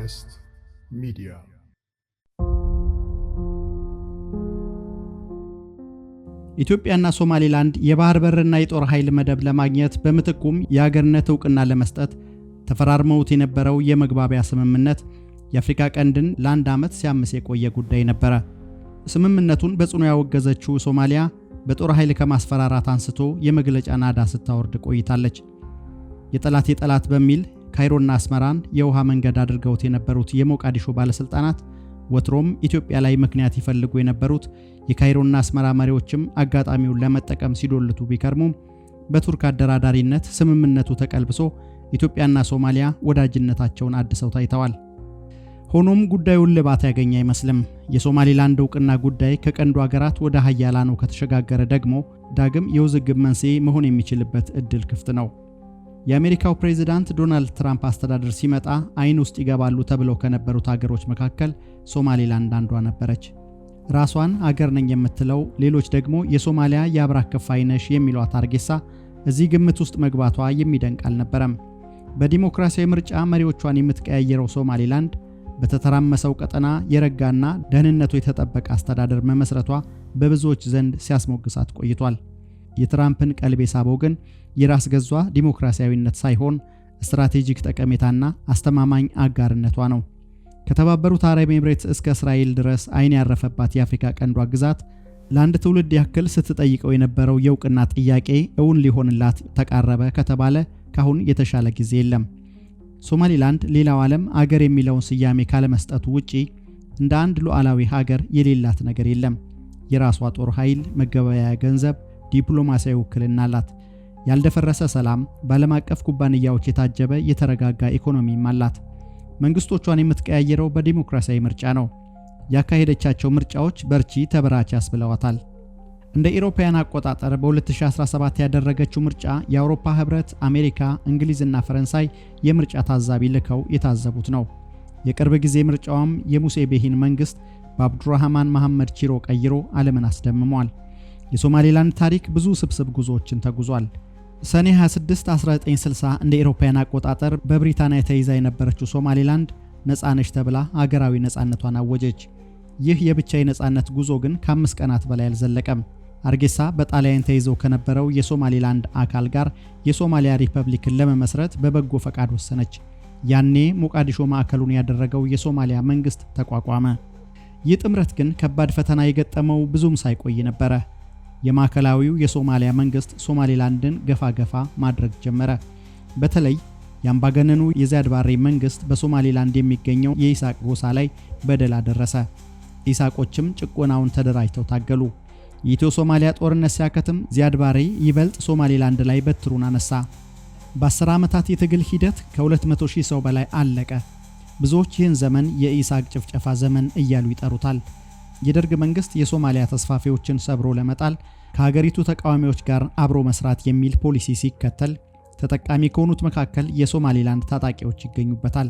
Best Media. ኢትዮጵያና ሶማሊላንድ የባህር በርና የጦር ኃይል መደብ ለማግኘት በምትኩም የሀገርነት እውቅና ለመስጠት ተፈራርመውት የነበረው የመግባቢያ ስምምነት የአፍሪካ ቀንድን ለአንድ ዓመት ሲያምስ የቆየ ጉዳይ ነበረ። ስምምነቱን በጽኑ ያወገዘችው ሶማሊያ በጦር ኃይል ከማስፈራራት አንስቶ የመግለጫ ናዳ ስታወርድ ቆይታለች። የጠላት የጠላት በሚል ካይሮና አስመራን የውሃ መንገድ አድርገውት የነበሩት የሞቃዲሾ ባለስልጣናት ወትሮም ኢትዮጵያ ላይ ምክንያት ይፈልጉ የነበሩት የካይሮና አስመራ መሪዎችም አጋጣሚውን ለመጠቀም ሲዶልቱ ቢከርሙም በቱርክ አደራዳሪነት ስምምነቱ ተቀልብሶ ኢትዮጵያና ሶማሊያ ወዳጅነታቸውን አድሰው ታይተዋል። ሆኖም ጉዳዩን ልባት ያገኘ አይመስልም። የሶማሊላንድ እውቅና ጉዳይ ከቀንዱ ሀገራት ወደ ሀያላኑ ከተሸጋገረ ደግሞ ዳግም የውዝግብ መንስኤ መሆን የሚችልበት እድል ክፍት ነው። የአሜሪካው ፕሬዝዳንት ዶናልድ ትራምፕ አስተዳደር ሲመጣ አይን ውስጥ ይገባሉ ተብለው ከነበሩት ሀገሮች መካከል ሶማሊላንድ አንዷ ነበረች። ራሷን አገር ነኝ የምትለው፣ ሌሎች ደግሞ የሶማሊያ የአብራክ ክፋይ ነሽ የሚሏት ሀርጌሳ እዚህ ግምት ውስጥ መግባቷ የሚደንቅ አልነበረም። በዲሞክራሲያዊ ምርጫ መሪዎቿን የምትቀያየረው ሶማሊላንድ በተተራመሰው ቀጠና የረጋና ደህንነቱ የተጠበቀ አስተዳደር መመስረቷ በብዙዎች ዘንድ ሲያስሞግሳት ቆይቷል። የትራምፕን ቀልብ የሳበው ግን የራስ ገዟ ዲሞክራሲያዊነት ሳይሆን ስትራቴጂክ ጠቀሜታና አስተማማኝ አጋርነቷ ነው። ከተባበሩት አረብ ኤምሬትስ እስከ እስራኤል ድረስ አይን ያረፈባት የአፍሪካ ቀንዷ ግዛት ለአንድ ትውልድ ያክል ስትጠይቀው የነበረው የእውቅና ጥያቄ እውን ሊሆንላት ተቃረበ ከተባለ ካሁን የተሻለ ጊዜ የለም። ሶማሊላንድ ሌላው ዓለም አገር የሚለውን ስያሜ ካለመስጠቱ ውጪ እንደ አንድ ሉዓላዊ ሀገር የሌላት ነገር የለም። የራሷ ጦር ኃይል፣ መገበያያ ገንዘብ፣ ዲፕሎማሲያዊ ውክልና አላት። ያልደፈረሰ ሰላም፣ በዓለም አቀፍ ኩባንያዎች የታጀበ የተረጋጋ ኢኮኖሚም አላት። መንግስቶቿን የምትቀያየረው በዲሞክራሲያዊ ምርጫ ነው። ያካሄደቻቸው ምርጫዎች በርቺ ተበራቺ ያስብለዋታል። እንደ ኢሮፓያን አቆጣጠር በ2017 ያደረገችው ምርጫ የአውሮፓ ህብረት፣ አሜሪካ፣ እንግሊዝና ፈረንሳይ የምርጫ ታዛቢ ልከው የታዘቡት ነው። የቅርብ ጊዜ ምርጫዋም የሙሴ ቤሂን መንግስት በአብዱራህማን መሐመድ ቺሮ ቀይሮ ዓለምን አስደምሟል። የሶማሌላንድ ታሪክ ብዙ ስብስብ ጉዞዎችን ተጉዟል። ሰኔ 26 1960 እንደ ኢሮፓያን አቆጣጠር በብሪታንያ ተይዛ የነበረችው ሶማሌላንድ ነፃ ነች ተብላ አገራዊ ነፃነቷን አወጀች። ይህ የብቻ የነፃነት ጉዞ ግን ከ5 ቀናት በላይ አልዘለቀም። ሀርጌሳ በጣሊያን ተይዘው ከነበረው የሶማሌላንድ አካል ጋር የሶማሊያ ሪፐብሊክን ለመመስረት በበጎ ፈቃድ ወሰነች። ያኔ ሞቃዲሾ ማዕከሉን ያደረገው የሶማሊያ መንግስት ተቋቋመ። ይህ ጥምረት ግን ከባድ ፈተና የገጠመው ብዙም ሳይቆይ ነበረ። የማዕከላዊው የሶማሊያ መንግስት ሶማሌላንድን ገፋ ገፋ ማድረግ ጀመረ። በተለይ የአምባገነኑ የዚያድ ባሬ መንግስት በሶማሌላንድ የሚገኘው የኢሳቅ ጎሳ ላይ በደል አደረሰ። ኢሳቆችም ጭቆናውን ተደራጅተው ታገሉ። የኢትዮ ሶማሊያ ጦርነት ሲያከትም ዚያድ ባሬ ይበልጥ ሶማሌላንድ ላይ በትሩን አነሳ። በ10 ዓመታት የትግል ሂደት ከ200 ሺህ ሰው በላይ አለቀ። ብዙዎች ይህን ዘመን የኢሳቅ ጭፍጨፋ ዘመን እያሉ ይጠሩታል። የደርግ መንግስት የሶማሊያ ተስፋፊዎችን ሰብሮ ለመጣል ከሀገሪቱ ተቃዋሚዎች ጋር አብሮ መስራት የሚል ፖሊሲ ሲከተል ተጠቃሚ ከሆኑት መካከል የሶማሌላንድ ታጣቂዎች ይገኙበታል።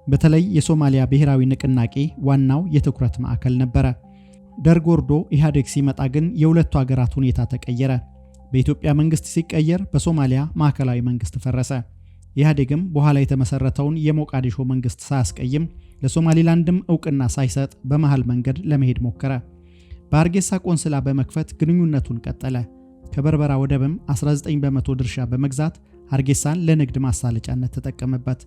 በተለይ የሶማሊያ ብሔራዊ ንቅናቄ ዋናው የትኩረት ማዕከል ነበረ። ደርግ ወርዶ ኢህአዴግ ሲመጣ ግን የሁለቱ ሀገራት ሁኔታ ተቀየረ። በኢትዮጵያ መንግስት ሲቀየር በሶማሊያ ማዕከላዊ መንግስት ፈረሰ። ኢህአዴግም በኋላ የተመሰረተውን የሞቃዲሾ መንግስት ሳያስቀይም ለሶማሊላንድም እውቅና ሳይሰጥ በመሃል መንገድ ለመሄድ ሞከረ። በሀርጌሳ ቆንስላ በመክፈት ግንኙነቱን ቀጠለ። ከበርበራ ወደብም 19% ድርሻ በመግዛት ሀርጌሳን ለንግድ ማሳለጫነት ተጠቀመበት።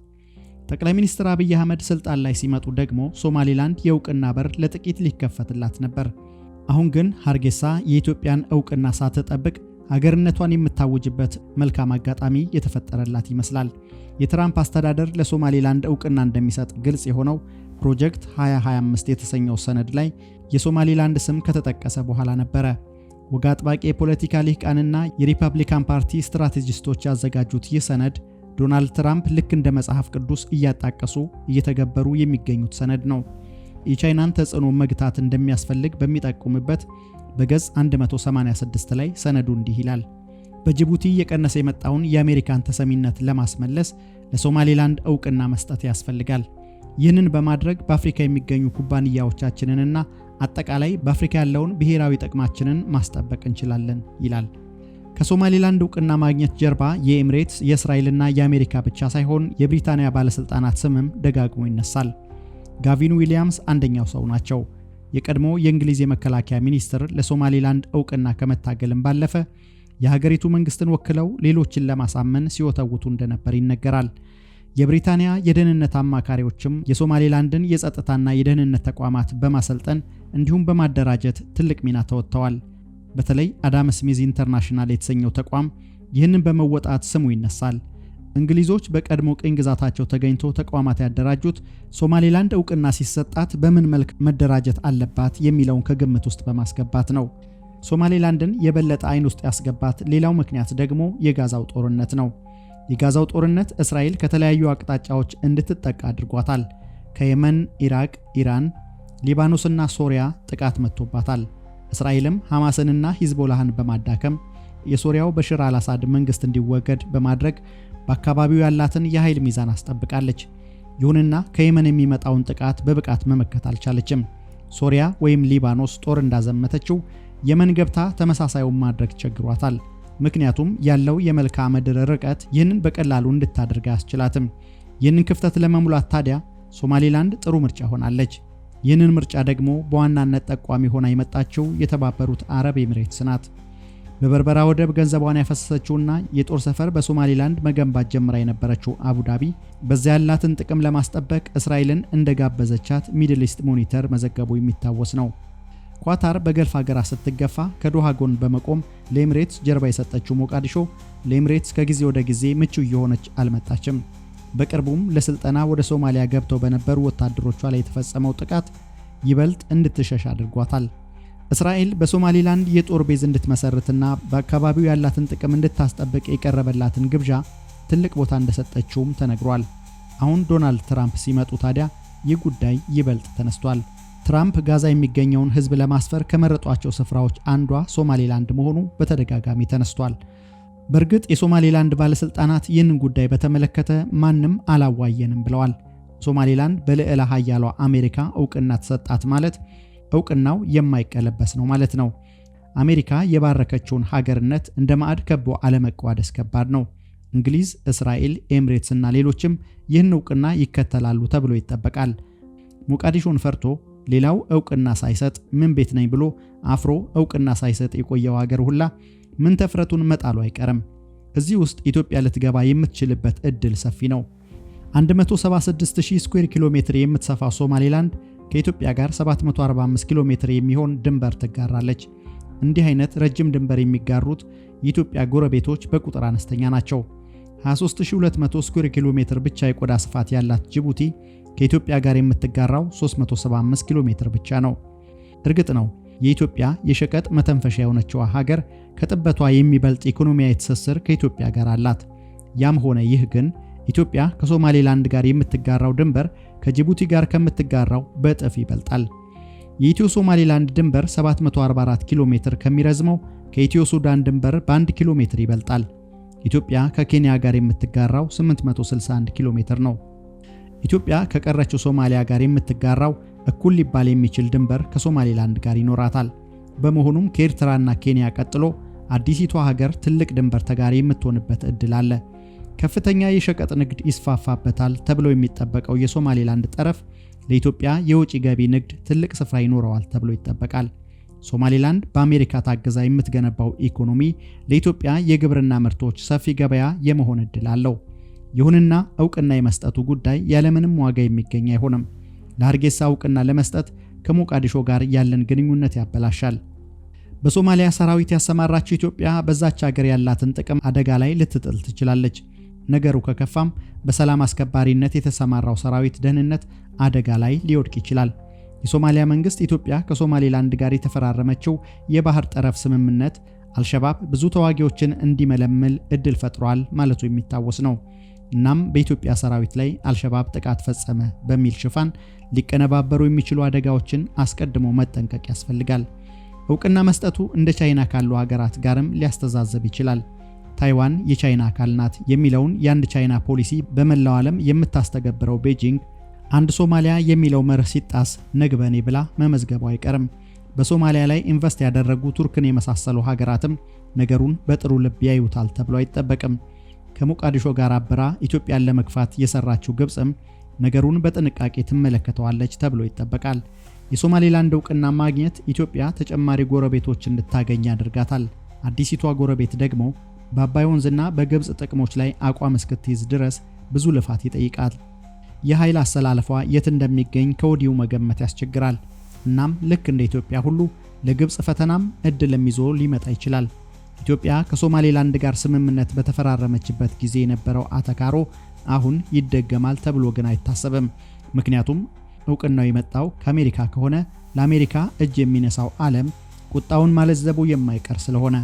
ጠቅላይ ሚኒስትር አብይ አህመድ ስልጣን ላይ ሲመጡ ደግሞ ሶማሊላንድ የእውቅና በር ለጥቂት ሊከፈትላት ነበር። አሁን ግን ሀርጌሳ የኢትዮጵያን እውቅና ሳትጠብቅ ሀገርነቷን የምታውጅበት መልካም አጋጣሚ የተፈጠረላት ይመስላል። የትራምፕ አስተዳደር ለሶማሌላንድ እውቅና እንደሚሰጥ ግልጽ የሆነው ፕሮጀክት 2025 የተሰኘው ሰነድ ላይ የሶማሌላንድ ስም ከተጠቀሰ በኋላ ነበረ። ወግ አጥባቂ የፖለቲካ ልሂቃንና የሪፐብሊካን ፓርቲ ስትራቴጂስቶች ያዘጋጁት ይህ ሰነድ ዶናልድ ትራምፕ ልክ እንደ መጽሐፍ ቅዱስ እያጣቀሱ እየተገበሩ የሚገኙት ሰነድ ነው። የቻይናን ተጽዕኖ መግታት እንደሚያስፈልግ በሚጠቁምበት በገጽ 186 ላይ ሰነዱ እንዲህ ይላል። በጅቡቲ እየቀነሰ የመጣውን የአሜሪካን ተሰሚነት ለማስመለስ ለሶማሌላንድ እውቅና መስጠት ያስፈልጋል። ይህንን በማድረግ በአፍሪካ የሚገኙ ኩባንያዎቻችንንና አጠቃላይ በአፍሪካ ያለውን ብሔራዊ ጥቅማችንን ማስጠበቅ እንችላለን ይላል። ከሶማሌላንድ እውቅና ማግኘት ጀርባ የኤምሬትስ፣ የእስራኤልና የአሜሪካ ብቻ ሳይሆን የብሪታንያ ባለሥልጣናት ስምም ደጋግሞ ይነሳል። ጋቪን ዊሊያምስ አንደኛው ሰው ናቸው። የቀድሞ የእንግሊዝ የመከላከያ ሚኒስትር ለሶማሌላንድ እውቅና ከመታገልም ባለፈ የሀገሪቱ መንግስትን ወክለው ሌሎችን ለማሳመን ሲወተውቱ እንደነበር ይነገራል። የብሪታንያ የደህንነት አማካሪዎችም የሶማሌላንድን የጸጥታና የደህንነት ተቋማት በማሰልጠን እንዲሁም በማደራጀት ትልቅ ሚና ተወጥተዋል። በተለይ አዳም ስሚዝ ኢንተርናሽናል የተሰኘው ተቋም ይህንን በመወጣት ስሙ ይነሳል። እንግሊዞች በቀድሞ ቅኝ ግዛታቸው ተገኝቶ ተቋማት ያደራጁት ሶማሌላንድ እውቅና ሲሰጣት በምን መልክ መደራጀት አለባት የሚለውን ከግምት ውስጥ በማስገባት ነው። ሶማሌላንድን የበለጠ አይን ውስጥ ያስገባት ሌላው ምክንያት ደግሞ የጋዛው ጦርነት ነው። የጋዛው ጦርነት እስራኤል ከተለያዩ አቅጣጫዎች እንድትጠቃ አድርጓታል። ከየመን፣ ኢራቅ፣ ኢራን፣ ሊባኖስና ሶሪያ ጥቃት መጥቶባታል። እስራኤልም ሐማስንና ሂዝቦላህን በማዳከም የሶሪያው በሽር አልአሳድ መንግስት እንዲወገድ በማድረግ በአካባቢው ያላትን የኃይል ሚዛን አስጠብቃለች። ይሁንና ከየመን የሚመጣውን ጥቃት በብቃት መመከት አልቻለችም። ሶሪያ ወይም ሊባኖስ ጦር እንዳዘመተችው የመን ገብታ ተመሳሳዩን ማድረግ ቸግሯታል። ምክንያቱም ያለው የመልክዓ ምድር ርቀት ይህንን በቀላሉ እንድታደርግ አያስችላትም። ይህንን ክፍተት ለመሙላት ታዲያ ሶማሌላንድ ጥሩ ምርጫ ሆናለች። ይህንን ምርጫ ደግሞ በዋናነት ጠቋሚ ሆና የመጣችው የተባበሩት አረብ ኤሚሬትስ ናት። በበርበራ ወደብ ገንዘቧን ያፈሰሰችውና የጦር ሰፈር በሶማሌላንድ መገንባት ጀምራ የነበረችው አቡዳቢ በዚያ ያላትን ጥቅም ለማስጠበቅ እስራኤልን እንደጋበዘቻት ሚድል ኢስት ሞኒተር መዘገቡ የሚታወስ ነው። ኳታር በገልፍ ሀገራት ስትገፋ ከዶሃ ጎን በመቆም ለኤምሬትስ ጀርባ የሰጠችው ሞቃዲሾ ለኤምሬትስ ከጊዜ ወደ ጊዜ ምቹ እየሆነች አልመጣችም። በቅርቡም ለስልጠና ወደ ሶማሊያ ገብተው በነበሩ ወታደሮቿ ላይ የተፈጸመው ጥቃት ይበልጥ እንድትሸሽ አድርጓታል። እስራኤል በሶማሌላንድ የጦር base እንድትመሰርትና በአካባቢው ያላትን ጥቅም እንድታስጠብቅ የቀረበላትን ግብዣ ትልቅ ቦታ እንደሰጠችውም ተነግሯል። አሁን ዶናልድ ትራምፕ ሲመጡ ታዲያ ይህ ጉዳይ ይበልጥ ተነስቷል። ትራምፕ ጋዛ የሚገኘውን ሕዝብ ለማስፈር ከመረጧቸው ስፍራዎች አንዷ ሶማሌላንድ መሆኑ በተደጋጋሚ ተነስቷል። በእርግጥ የሶማሌላንድ ባለስልጣናት ይህንን ጉዳይ በተመለከተ ማንም አላዋየንም ብለዋል። ሶማሌላንድ በልዕለ ሀያሏ አሜሪካ እውቅና ተሰጣት ማለት እውቅናው የማይቀለበስ ነው ማለት ነው። አሜሪካ የባረከችውን ሀገርነት እንደ ማዕድ ከቦ አለመቋደስ ከባድ ነው። እንግሊዝ፣ እስራኤል፣ ኤምሬትስ እና ሌሎችም ይህን እውቅና ይከተላሉ ተብሎ ይጠበቃል። ሞቃዲሾን ፈርቶ ሌላው እውቅና ሳይሰጥ ምን ቤት ነኝ ብሎ አፍሮ እውቅና ሳይሰጥ የቆየው ሀገር ሁላ ምን ተፍረቱን መጣሉ አይቀርም። እዚህ ውስጥ ኢትዮጵያ ልትገባ የምትችልበት እድል ሰፊ ነው። 176,000 ስኩዌር ኪሎ ሜትር የምትሰፋ ሶማሌላንድ ከኢትዮጵያ ጋር 745 ኪሎ ሜትር የሚሆን ድንበር ትጋራለች። እንዲህ አይነት ረጅም ድንበር የሚጋሩት የኢትዮጵያ ጎረቤቶች በቁጥር አነስተኛ ናቸው። 23200 ስኩዌር ኪሎ ሜትር ብቻ የቆዳ ስፋት ያላት ጅቡቲ ከኢትዮጵያ ጋር የምትጋራው 375 ኪሎ ሜትር ብቻ ነው። እርግጥ ነው የኢትዮጵያ የሸቀጥ መተንፈሻ የሆነችዋ ሀገር ከጥበቷ የሚበልጥ ኢኮኖሚያዊ ትስስር ከኢትዮጵያ ጋር አላት። ያም ሆነ ይህ ግን ኢትዮጵያ ከሶማሌላንድ ጋር የምትጋራው ድንበር ከጅቡቲ ጋር ከምትጋራው በእጥፍ ይበልጣል። የኢትዮ ሶማሌላንድ ድንበር 744 ኪሎ ሜትር ከሚረዝመው ከኢትዮ ሱዳን ድንበር በ1 ኪሎ ሜትር ይበልጣል። ኢትዮጵያ ከኬንያ ጋር የምትጋራው 861 ኪሎ ሜትር ነው። ኢትዮጵያ ከቀረችው ሶማሊያ ጋር የምትጋራው እኩል ሊባል የሚችል ድንበር ከሶማሌላንድ ጋር ይኖራታል። በመሆኑም ከኤርትራና ኬንያ ቀጥሎ አዲሲቷ ሀገር ትልቅ ድንበር ተጋሪ የምትሆንበት እድል አለ። ከፍተኛ የሸቀጥ ንግድ ይስፋፋበታል ተብሎ የሚጠበቀው የሶማሌላንድ ጠረፍ ለኢትዮጵያ የውጪ ገቢ ንግድ ትልቅ ስፍራ ይኖረዋል ተብሎ ይጠበቃል። ሶማሌላንድ በአሜሪካ ታግዛ የምትገነባው ኢኮኖሚ ለኢትዮጵያ የግብርና ምርቶች ሰፊ ገበያ የመሆን እድል አለው። ይሁንና እውቅና የመስጠቱ ጉዳይ ያለምንም ዋጋ የሚገኝ አይሆንም። ለሀርጌሳ እውቅና ለመስጠት ከሞቃዲሾ ጋር ያለን ግንኙነት ያበላሻል። በሶማሊያ ሰራዊት ያሰማራችው ኢትዮጵያ በዛች ሀገር ያላትን ጥቅም አደጋ ላይ ልትጥል ትችላለች። ነገሩ ከከፋም በሰላም አስከባሪነት የተሰማራው ሰራዊት ደህንነት አደጋ ላይ ሊወድቅ ይችላል። የሶማሊያ መንግስት ኢትዮጵያ ከሶማሌላንድ ጋር የተፈራረመችው የባህር ጠረፍ ስምምነት አልሸባብ ብዙ ተዋጊዎችን እንዲመለምል እድል ፈጥሯል ማለቱ የሚታወስ ነው። እናም በኢትዮጵያ ሰራዊት ላይ አልሸባብ ጥቃት ፈጸመ በሚል ሽፋን ሊቀነባበሩ የሚችሉ አደጋዎችን አስቀድሞ መጠንቀቅ ያስፈልጋል። እውቅና መስጠቱ እንደ ቻይና ካሉ ሀገራት ጋርም ሊያስተዛዘብ ይችላል። ታይዋን የቻይና አካል ናት የሚለውን የአንድ ቻይና ፖሊሲ በመላው ዓለም የምታስተገብረው ቤጂንግ አንድ ሶማሊያ የሚለው መርህ ሲጣስ ነግበኔ ብላ መመዝገቡ አይቀርም። በሶማሊያ ላይ ኢንቨስት ያደረጉ ቱርክን የመሳሰሉ ሀገራትም ነገሩን በጥሩ ልብ ያዩታል ተብሎ አይጠበቅም። ከሞቃዲሾ ጋር አብራ ኢትዮጵያን ለመግፋት የሰራችው ግብጽም ነገሩን በጥንቃቄ ትመለከተዋለች ተብሎ ይጠበቃል። የሶማሌላንድ እውቅና ማግኘት ኢትዮጵያ ተጨማሪ ጎረቤቶች እንድታገኝ ያደርጋታል። አዲሲቷ ጎረቤት ደግሞ በአባይ ወንዝና በግብጽ ጥቅሞች ላይ አቋም እስክትይዝ ድረስ ብዙ ልፋት ይጠይቃል። የኃይል አሰላለፏ የት እንደሚገኝ ከወዲሁ መገመት ያስቸግራል። እናም ልክ እንደ ኢትዮጵያ ሁሉ ለግብጽ ፈተናም እድልም ይዞ ሊመጣ ይችላል። ኢትዮጵያ ከሶማሌላንድ ጋር ስምምነት በተፈራረመችበት ጊዜ የነበረው አተካሮ አሁን ይደገማል ተብሎ ግን አይታሰብም። ምክንያቱም እውቅናው የመጣው ከአሜሪካ ከሆነ ለአሜሪካ እጅ የሚነሳው ዓለም ቁጣውን ማለዘቡ የማይቀር ስለሆነ፣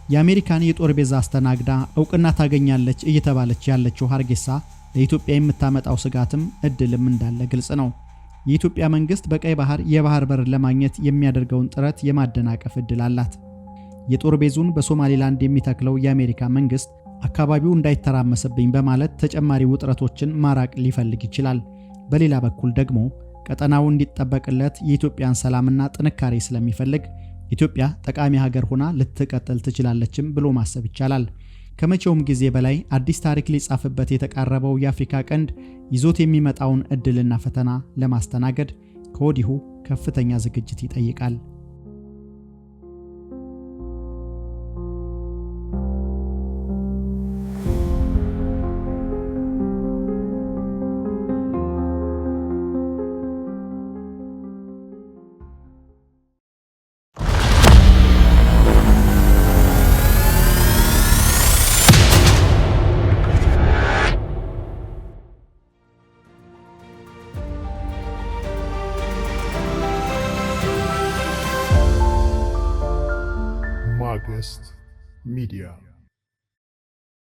የአሜሪካን የጦር ቤዛ አስተናግዳ እውቅና ታገኛለች እየተባለች ያለችው ሀርጌሳ ለኢትዮጵያ የምታመጣው ስጋትም እድልም እንዳለ ግልጽ ነው። የኢትዮጵያ መንግስት በቀይ ባህር የባህር በር ለማግኘት የሚያደርገውን ጥረት የማደናቀፍ እድል አላት። የጦር ቤዙን በሶማሌላንድ የሚተክለው የአሜሪካ መንግስት አካባቢው እንዳይተራመስብኝ በማለት ተጨማሪ ውጥረቶችን ማራቅ ሊፈልግ ይችላል። በሌላ በኩል ደግሞ ቀጠናው እንዲጠበቅለት የኢትዮጵያን ሰላምና ጥንካሬ ስለሚፈልግ ኢትዮጵያ ጠቃሚ ሀገር ሆና ልትቀጥል ትችላለችም ብሎ ማሰብ ይቻላል። ከመቼውም ጊዜ በላይ አዲስ ታሪክ ሊጻፍበት የተቃረበው የአፍሪካ ቀንድ ይዞት የሚመጣውን እድልና ፈተና ለማስተናገድ ከወዲሁ ከፍተኛ ዝግጅት ይጠይቃል። August Media.